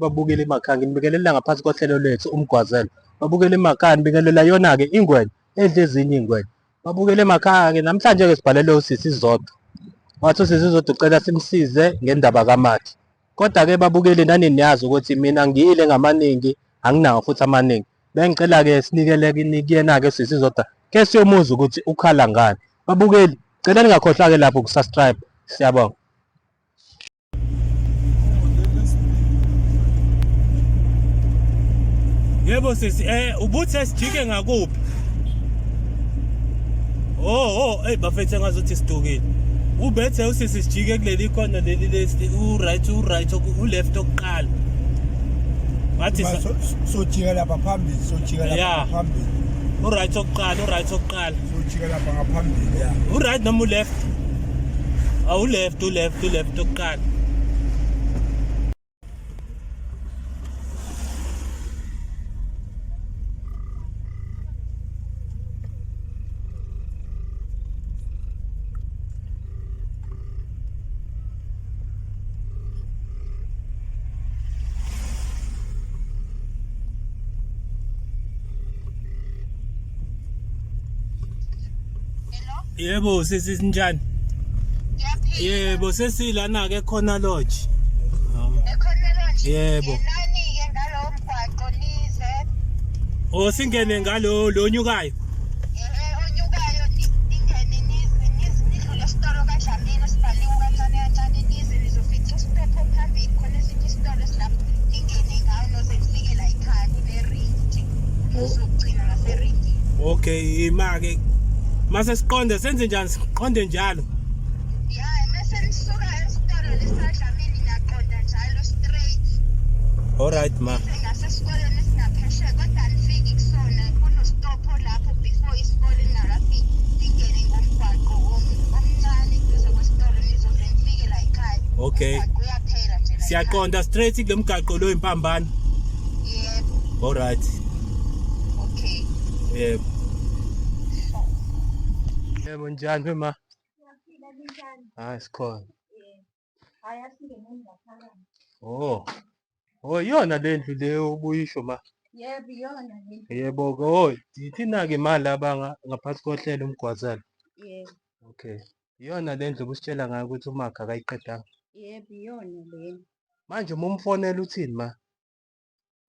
Babukele emakhaya, nginibingelela ngaphansi kohlelo lwethu Umgwazelo. Babukele emakhaya, nibingelela yona-ke ingwenya edla ezinye iy'ngwenya. Babukele emakhaya-ke namhlanje-ke sibhalele usisi Zodwa. Wathi usisi Zodwa ucela simsize ngendaba kaMakhi. Kodwa-ke babukeli nani niyazi ukuthi mina ngiyile ngamaningi anginawo futhi amaningi. Bengicela-ke sinikele kuyena-ke usisi Zodwa ke siyomuza ukuthi ukhala ngani. Babukeli, cela ningakhohlwa-ke lapho ukusubscribe. Siyabonga. Yebo sisi, ubuthe sijike ngakuphi? Oh, oh, hey bafethu engazuthi sidukile. Ubethe usisi sijike kuleli khona leli lesi u right u right u left okuqala. Ngathi sojika lapha phambili, sojika lapha phambili. U right okuqala, u right okuqala. Sojika lapha ngaphambili ya. U right noma u left? Awu left, u left, u left okuqala. Yebo sisi sinjani? Ngiyaphila. Yebo sesilana ke khona lodge. Ekhona lodge. Yebo. Ngenani-ke ngalowo mgwaqo nize. Oh singene ngalo lo nyukayo. Ehe onyukayo ningene nize nize nidlule esitolo kaDlamini esibhaliwe kancane kancane nize nizofica isitopho phambili khona esinye isitolo esilapho ningene ngawo noze nifike la ekhaya kuneringi nje nizogcina ngaseringini. Okay ima ke mase siqonde senze njani siqonde njalo. Ya mase nisuka esitolo lesaDlamini niyaqonda njalo straight. All right ma. Ngasesikoleni esingaphesheya kodwa anifiki kusona kunostopho lapho before isikole ningakafiki ningene ngomgwaqo omncane duze kwesitolo nizoze nifike la ekhaya. Okay. Umgwaqo uyaphela nje la ekhaya. Siyaqonda straight kule mgaqo lo impambano. Yebo. All right. Okay. Yebo. Yebo njani we ma? Siyaphila linjani? Hayi sikhona. Yebo. Hayi asingeneni ngaphakathi. Oh. Oh iyona le ndlu le obuyisho ma. Yebo iyona le. Yebo ke oh yithina-ke imali abanga ngaphansi kohlelo umgwazelo. Yebo. Okay. Iyona le ndlu obusitshela ngayo ukuthi umakhe akayiqedanga. Yebo iyona lena. Manje uma umfonela uthini ma?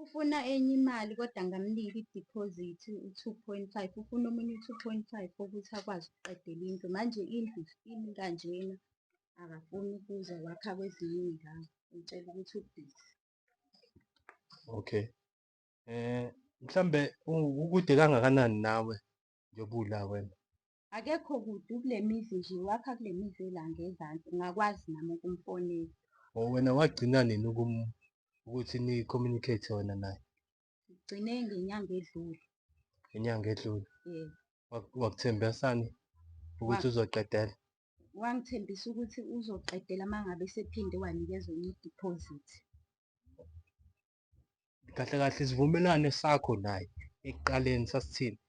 Ufuna enye imali kodwa ngamnika i-deposit u-2.5 ufuna omunye u-2.5 ukuthi akwazi ukuqedela indlu. Manje indlu imi kanjena akafuni ukuza wakha kwezinye iy'ndawo. Ngitshela ukuthi ubhizi. Okay. Mhlambe ukude kangakanani nawe njengoba ula wena? Akekho kude ukule mizi nje wakha kule mizi ela ngezansi ngakwazi nami ukumfonela. Oh wena wagcina nini ukuthi ni-communicate wena naye? Ngigcine ngenyanga edlule. Inyanga edlule. Yebo. Wakuthembisani ukuthi uzoqedela? Wangithembisa ukuthi uzoqedela uma ngabe esephinde wanikezwa enye i-deposit. Kahle kahle isivumelwano sakho naye ekuqaleni sasithini?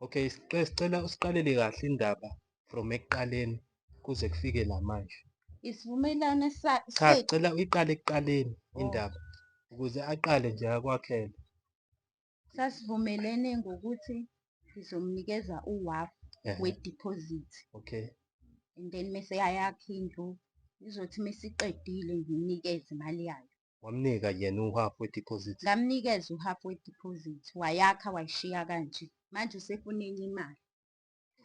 Okay, sicela usiqalele kahle indaba from ekuqaleni kuze kufike la manje. Isivumelwano Cha, sicela uyiqale ekuqaleni Oh. indaba ukuze aqale nje akwakhele. Sasivumelene ngokuthi ngizomnikeza u-half we-deposit. Okay. And then mese ayakha indlu, izothi mesiqedile ngimnikeze imali yayo. Wamnika yena uhalf we-deposit? Ngamnikeza uhalf we-deposit, wayakha wayishiya kanje. Manje usefuna enye imali.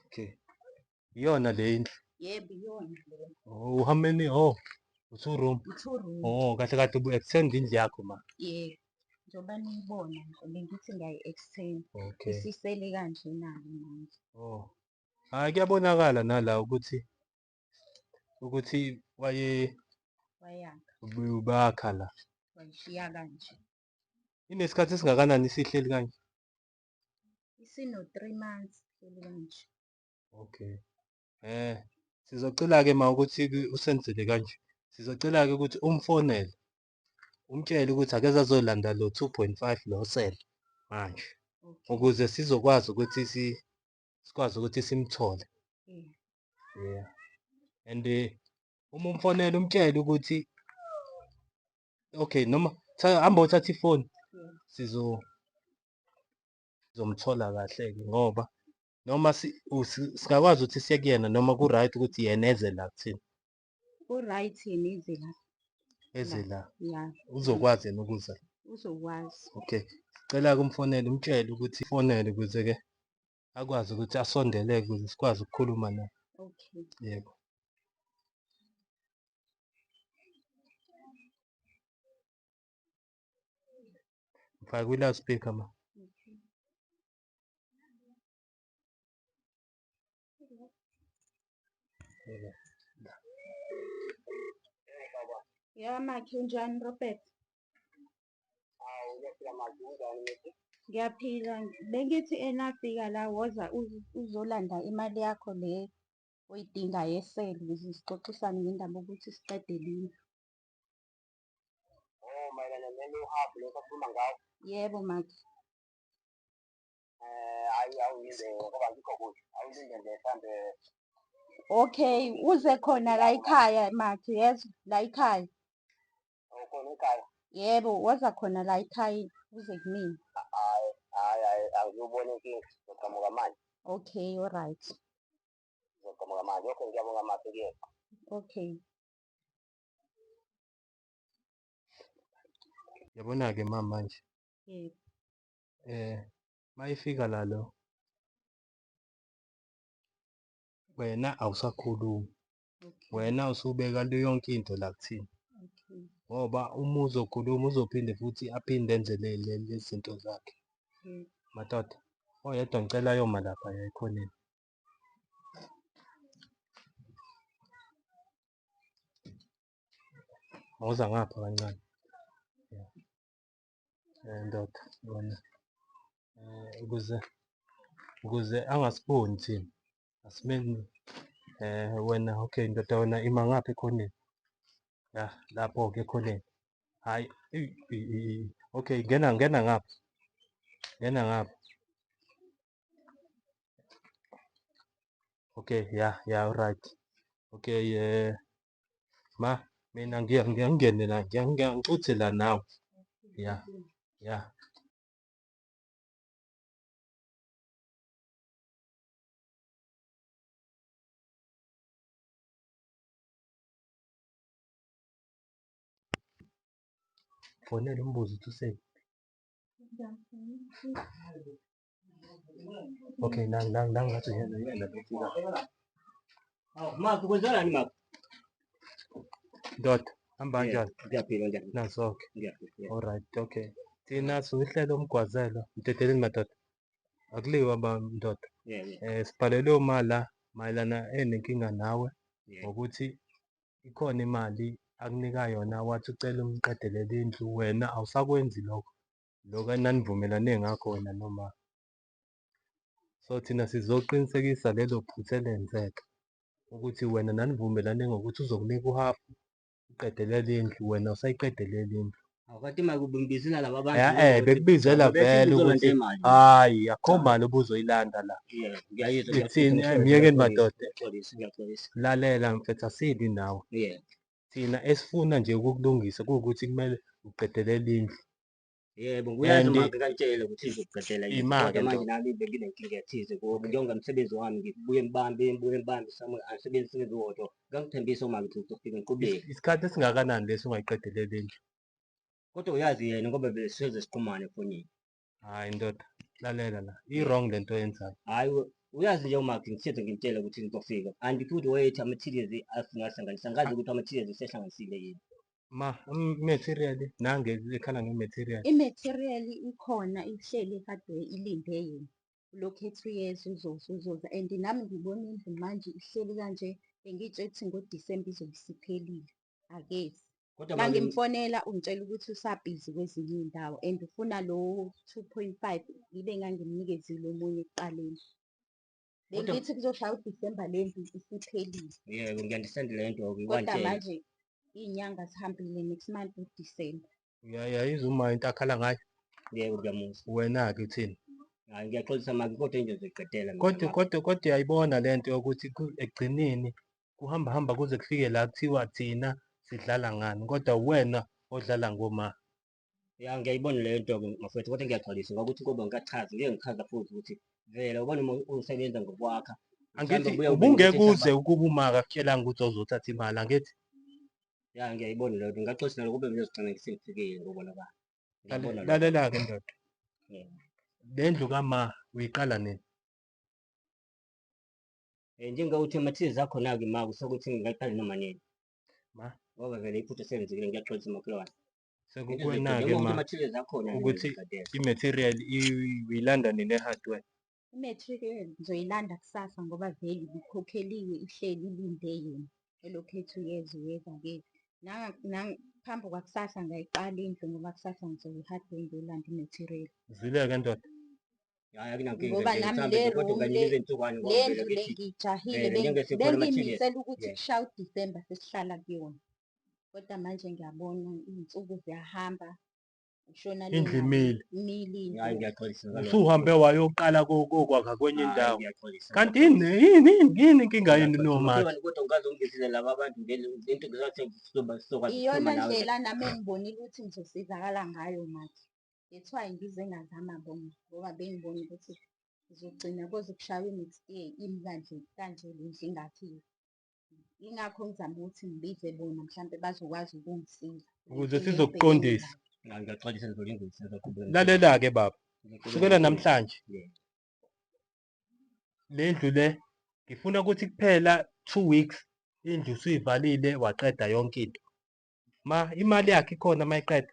Okay. Iyona le indlu? Yebo, iyona le. Oh, how many? Oh, two room. Two room. Oh, kahle kahle ubu-extend indlu yakho ma. Yebo. Njengoba niyibona nje bengithi ngiyayi-extend. Okay. Isisele kanjena-ke manje. Oh. Hhayi kuyabonakala nala ukuthi waye wayakha ubakha la. Wayishiya kanje. Inesikhathi esingakanani isihleli kanje? Isino 3 months ihleli kanje. Okay. Sizocela ke ma ukuthi usenzele kanje. Sizocela ke ukuthi umfonele umtshele ukuthi akeze azolanda lo 2.5 lo sele manje. Okay. Ukuze sizokwazi ukuthi sikwazi ukuthi simthole. Yeah. And uma umfonela umtshele ukuthi okay noma Hamba uthathe ifoni. Sizo sizomthola kahle-ke ngoba noma singakwazi ukuthi siye kuyena noma ku-right ukuthi yena eze la kuthina. U-right yena eze la. Eze la. Ya. Uzokwazi yena ukuza. Uzokwazi. Okay. Sicela-ke umfonele umtshele ukuthi fonele ukuze-ke akwazi ukuthi asondeleke ukuze sikwazi ukukhuluma naye. Okay. Yebo. Mfake kwi-loudspeaker ma. Ya makhi unjani Robert? Ngiyaphila. Bengithi enafika la woza uzolanda imali yakho le oyidingayo esele ukuze sixoxisane ngendaba yokuthi siqede lini. Oh, mayelana nalo half lo sakhuluma ngawo. Yebo makhi. Eh, hayi awungilinde ngoba ngikho kude. Awulinde nje mhlambe. Okay, uze khona la ekhaya makhi yezwa la ekhaya. Ukhona ekhaya? Yebo, woza khona la ekhaya uze kumina. Hayi, hayi, hayi, angiyubona inkinga. Ngizoqhamuka manje. Okay, all right. Ngizoqhamuka manje. Okay, ngiyabonga makhi kuyena. Okay. Yabona-ke ma manje. Yebo. Mayifika la lo wena awusakhulumi. Okay. Wena usubeka yonke into la kuthina. Okay. Ngoba uma uzokhuluma uzophinde futhi aphinde enze lezi zinto zakhe. Madoda, oyedwa ngicela ayoma lapha ekhoneni. Woza ngapha kancane. Ndoda wena ukuze ukuze angasiboni thina asimeni wena okay ndoda wena ima ngapha ekhoneni. Ya lapho-ke ekhoneni. Hhayi okay ngena ngena ngapha. Ngena ngapha. Okay ya ya alright. Okay ma mina ngiyangene la ngiyangicuthe la nawe. Ya ya. Fonela umbuzo ukuthi usephi. Okay, nangu nangu nangu ngathi uyena uyena lo ufika. Hawu, Makhi kwenzakalani Makhi? Ndoda, hamba kanjani? Ngiyaphila njani? Naso-ke. Ngiyaphila. yeah. Alright, okay. Thina siwuhlelo umgwazelo. Mdedeleni madoda. Akuliwa ba ndoda. Yeah, yeah. Sibhalelwe uma la mayelana enenkinga nawe Yeah. ngokuthi ikhona imali akunika yona wathi ucela umqedelele indlu wena awusakwenzi lokho. Lokho enanivumelane ngakho wena noma. So thina sizoqinisekisa lelo phutha elenzeka ukuthi wena nanivumelane ngokuthi uzokunika uhafu uqedelele indlu wena usayiqedelele indlu. Awu kanti imali ubengibizela laba bantu. Bekubizela vele ukuthi hayi akho mali obuzoyilanda la. Yeah, ngiyayizwa. Ithini, myekeni madoda. Ngiyaxolisa, ngiyaxolisa. Lalela mfethu asilwi nawe. Yeah. Thina esifuna nje ukukulungisa kuwukuthi kumele uqedelele indlu. Yebo, nguyazi And uma ngikantshela ukuthi izokuqedela yini. Ima-ke Kodwa manje ndoda. nami benginenkinga ethize ngoba njengoba umsebenzi wami ngibuye ngibambe ngibuye ngibambe somewhere angisebenzi umsebenzi owodwa. Ngangithembisa uma ngithi ngizofika ngiqhubeke. Isikhathi esingakanani lesi ungayiqedeleli indlu? Kodwa uyazi yena ngoba besihleze sixhumane efonini. Hhayi ndoda, lalela la. I-wrong lento oyenzayo. Hhayi uyazi nje uma ngihleze ngimtshela ukuthi ngizofika. And futhi wayethi ama-materials asingahlanganisa. Angazi ukuthi ama-materials usehlanganisile yini. Ma, material nange ekhala nge-material. I-material ikhona ihleli kade ilinde yena. Ulokhu ethi uyeza uzoza uzoza and nami ngibona indlu manje ihleli kanje bengiy'tshela ukuthi ngoDisemba izobe isiphelile. Akezi. Kodwa Uma make ngimfonela ungitshela ukuthi usabhizi kwezinye iy'ndawo and ufuna lo 2.5 ngibe ngangimnikezile omunye ekuqaleni. Kodwa Bengithi kuzoshaya uDisemba le ndlu isiphelile. yebo ngiya-understand le nto-ke Kodwa wantshela. manje iy'nyanga zihambile next month uDisemba. Uyayizwa uma into akhala ngayo? Yebo ngiyamuzwa. Wena-ke uthini? Hhayi ngiyaxolisa make kodwa into ngizoyiqedela mina Kodwa make. kodwa kodwa uyayibona lento yokuthi ekugcineni kuhamba hamba kuze kufike la kuthiwa thina sidlala ngani kodwa wena odlala ngoma. Ya ngiyayibona leyo nto-ke mafowethu, kodwa ngiyaxolisa ngokuthi kuba ngichaze, ngeke ngichaza futhi ukuthi vele ubona uma usebenza ngokwakha. Angithi Mhlawumbe ubuye ubone ubungeke ukuthi uze ukuba uma akakutshelanga ukuthi awuzothatha imali, angithi? Ya ngiyayibona leyo nto, ngingaxolisa nalo kube ngizogcina sengifikile ngokubona kwami. Ngiyabona lokho. Lalela-ke ndoda, Yebo. le ndlu kama uyiqala nini? Njengokuthi ama-tears akhona-ke ma kusokuthi ngingayiqala noma nini. Ma? Ngoba vele iphutha selenzekile, ngiyaxolisa makhelwane. Sekukuwena-ke ma Ama-tears akhona ukuthi i-material uyilanda nini e-hardware? I-material ngizoyilanda kusasa ngoba vele ibikhokheliwe ihleli ilinde yena. Elokhu ethi uyeza uyeza kephi. Phambi kwakusasa ngayiqala indlu ngoba kusasa ngizoya e-hardware ngiyolanda i-material. Uzwile-ke ndoda? Hayi akunankinga Ngoba nje, nami mhlawumbe le nje kodwa room unganika izinsukwana ngoba le vele ndlu le ngithi ngiyijahile, vele njengesikole ama-material. bengiyimisele ukuthi Yeah. kushaya uDisemba sesihlala kuyona. Kodwa manje ngiyabona iy'nsuku ziyahamba, ushona le Indlu nale, imile. imile indlu. Hayi ngiyaxolisa ngalokho. Usuhambe wayoqala kokwakha kwenye Hayi, indawo. ngiyaxolisa. Kanti yini yini yini inkinga yini Ngiyaxolisa. nomakhi? Makhelwane, kodwa ungaze ungizile laba abantu ngento ngizathi sizokwazi Iyona ukukhuluma nawe. ndlela nami engibonile ukuthi ngizosizakala ngayo manje. That's why ngize ngazama bona ngoba bengibona ukuthi ngizogcina koze kushaywe next year imi kanje kanje le ndlu ingakhiwe. Ingakho ngizama ukuthi ngibize bona mhlampe bazokwazi ukungisiza. Ukuze Inkinga engibhekene sizokuqondisa. nayo. Hayi, ngiyaxolisa ngizolungisa, ngizoqhubeka. Lalela-ke baba, Ngizoqhubeka kusukela ngomsebenzi. namhlanje Yeah. le ndlu le ngifuna ukuthi kuphela 2 weeks indlu usuyivalile waqeda yonke into. Ma imali yakhe ikhona mayiqeda.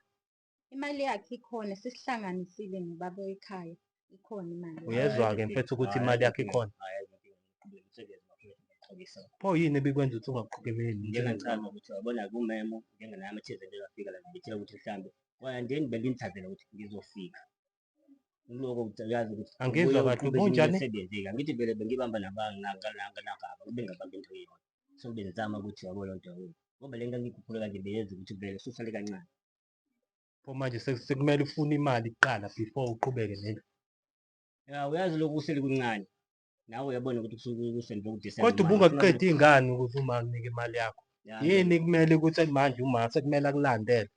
Imali yakhe ikhona, sisihlanganisile nobaba ekhaya, ikhona imali yakhe. Uyezwa-ke mfethu ukuthi Hayi, imali yakhe ayikho ikhona. inkinga. Hayi, ayikho inkinga. Ngiqhubeka umsebenzi bafowethu, ngiyaxolisa. Pho yini ebikwenza ukuthi ungaqhubekeli? Njengangichaza ukuthi wabona kumemo njenganami amathize nje afika la ngitshela ukuthi mhlambe kwandeni benginithazela ukuthi ngizofika. Kuloko uyazi ukuthi Angizwa ubuye kahle, uqhubeke ubunjani? imisebenzi ke. Angithi vele bengibamba nabanga nanga nangaba bengabamba into eyodwa. So bengizama ukuthi yabo loo nto yabo. Ngoba le nto engikhuphule kanje beyenza ukuthi vele susale kancane. Pho manje sekumele ufune imali kuqala before uqhubeke nendlu. Ya uyazi lokhu kusele kuncane. Nawe uyabona ukuthi kusuke kusenze uDisemba. Kodwa ubungaqedi ingane ukuze uma akunike imali yakho. Yini kumele ukuthi manje uma sekumele akulandele.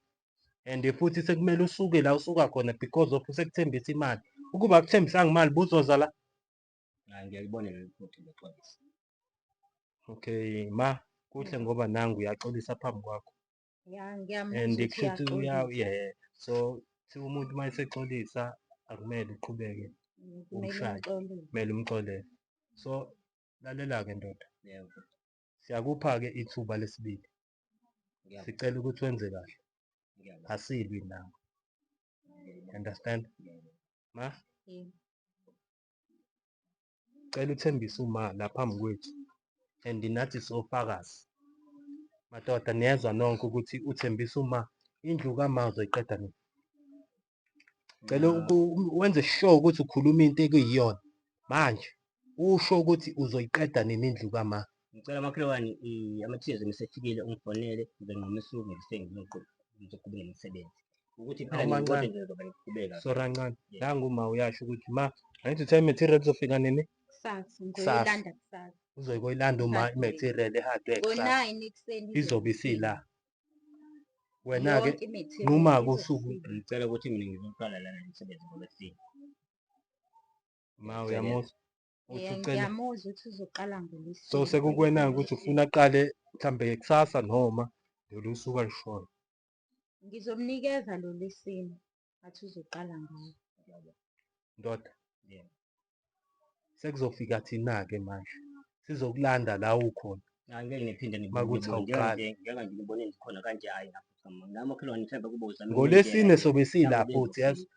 And futhi sekumele usuke la usuka khona because of usekuthembisa imali. Ukuba akuthembisanga imali buzoza la. Hayi ngiyalibona leli phutha ngiyaxolisa. Okay ma kuhle ngoba nangu uyaxolisa phambi kwakho. Ya ngiyamuzwa And ukuthi kushuthi uya uyaxolisa. yeah. So kuthiwa umuntu uma esexolisa akumele uqhubeke Kumele umshaye. umxolele. Kumele umxolele. So lalela-ke ndoda. Yebo. Siyakupha-ke ithuba lesibili. Ngiyabonga. Sicela ukuthi wenze kahle. Ngiyabonga. Asilwi nawe. Understand? Ngiyabonga. Ma, Yebo. cela uthembise uma la phambi kwethu. And nathi sofakazi. Madoda niyezwa nonke ukuthi uthembisa uma indlu kama uzoyiqeda nini. Cela wenze sure ukuthi ukhuluma into ekuyiyona. Manje usho ukuthi uzoyiqeda nini indlu kama. Ngicela makhelwane ama-tears ngisefikile ungifonele ngizonquma usuku ngisengi ngizoqhubeka nomsebenzi. Ukuthi phela Awu, nje kodwa mancane. ngizoba ngiqhubeka. Sorry kancane. Yeah. Nangu uma uyasho ukuthi ma angithi uthe i-material izofika nini? Kusasa Kusasa. ngizoyilanda kusasa. Uzoyilanda uma Hardware. i-material e-hardware kusasa. Ngo-9 ekuseni Izobe isila. Wena-ke Yonke i-material nquma-ke izobe usuku. isila. Ngicela ukuthi mina ngizoqala lana umsebenzi ngolwesine. Ma uyamuzwa? Uthi Yeah, ucela ngiyamuzwa ukuthi uzoqala ngolwesine. so sekukuwena-ke ukuthi ufuna aqale mhlambe kusasa noma lolu suku alushoyo. Ngizomnikeza lo lwesine athi uzoqala ngawo. Ndoda. Yeah. Sekuzofika thina-ke manje. Sizokulanda la ukhona. Hayi ngeke ngiphinde Makuthi awuqali. ngeke nje ngibone ngikhona kanje hayi nami makhelwane mhlawumbe kube uzame Ngolwesine sobe sila Mhlawumbe futhi yazi.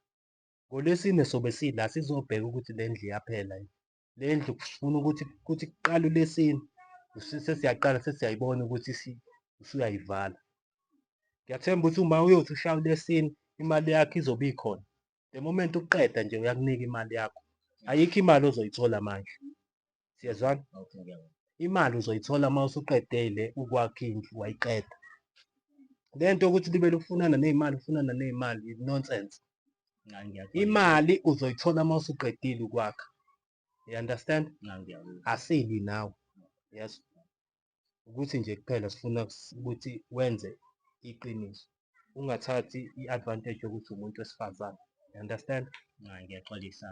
Ngolwesine sobe sila sizobheka ukuthi le ndlu iyaphela yini. Le ndlu sifuna ukuthi kuthi kuqala ulwesine sesiyaqala sesiyayibona ukuthi usuyayivala. Ngiyathemba ukuthi uma uyothi ushaya ulwesine imali yakho izobe ikhona. The moment uqeda nje uyakunika imali yakho. Ayikho imali ozoyithola manje. Siyezwana? Okay, ngiyabonga. Imali uzoyithola uma usuqedile ukwakha indlu wayiqeda. Le nto yokuthi libe lufunana ney'mali ufunana ney'mali nonsense. Hayi ngiyaxolisa. Imali uzoyithola uma usuqedile ukwakha. You understand? Hayi ngiyabonga. Asilwi nawe. Yes. Ukuthi nje kuphela sifuna ukuthi wenze iqiniso. Ungathathi i-advantage yokuthi umuntu wesifazane. You understand? Hayi, ngiyaxolisa.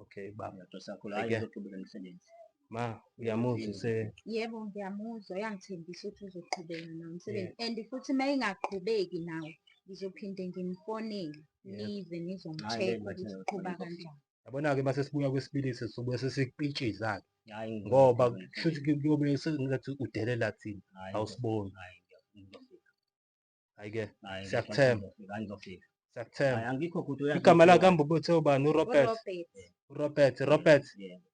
Okay baba. Ngiyaxolisa kakhulu. Hayi, Ake. ngizoqhubeka nomsebenzi. Ma uyamuzwa use Yebo, ngiyamuzwa uyangithembisa ukuthi uzoqhubeka nawo umsebenzi and futhi uma engaqhubeki nawo ngizophinde ngimfonele Yebo. nize Hhayi, nizomcheck ngeke ukuthi ngathi uqhuba ngizofika. kanjani. Yabona-ke mase sibuya kwesibili sizobuye sesikupitshiza-ke Hhayi, ngoba ngizoqhubeka kushuthi kuyobe sengathi udelela thina Hhayi, awusiboni. hhayi, ngizofika. Hhayi-ke Hhayi, siyakuthemba, ngizofika, hhayi, ngizofika. siyakuthemba. Hhayi, angikho kude, uyazi Igama ukuthi lakhe hamba ubuthe ubani? uRobert. URobert. uRobert, Robert. Yebo.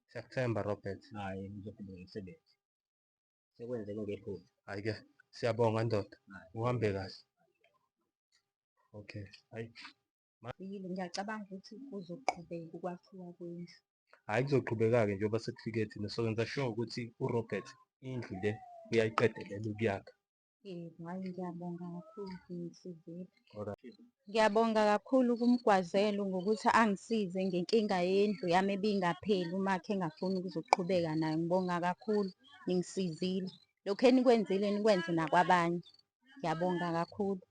Siyakuthemba Robert. Hhayi, ngizoqhubeka nomsebenzi. Sekwenzeke ngephutha. Hhayi-ke siyabonga ndoda, Hhayi. uhambe kahle. Okay, hhayi. Fikile, ngiyacabanga ukuthi kuzoqhubeka ukwakhiwa kwendlu. Hhayi kuzoqhubeka-ke njengoba sekufike thina sokwenza sure ukuthi uRobert indlu le uyayiqedelela ukuyakha. Yebo, hhayi ngiyabonga kakhulu ningisizile. Alright. Ngiyabonga kakhulu kuMgwazelo ngokuthi angisize ngenkinga yendlu yami ebingapheli umakhi engafuni ukuzoqhubeka nayo. Ngibonga kakhulu, ningisizile. Lokhu enikwenzile nikwenze nakwabanye. Ngiyabonga kakhulu.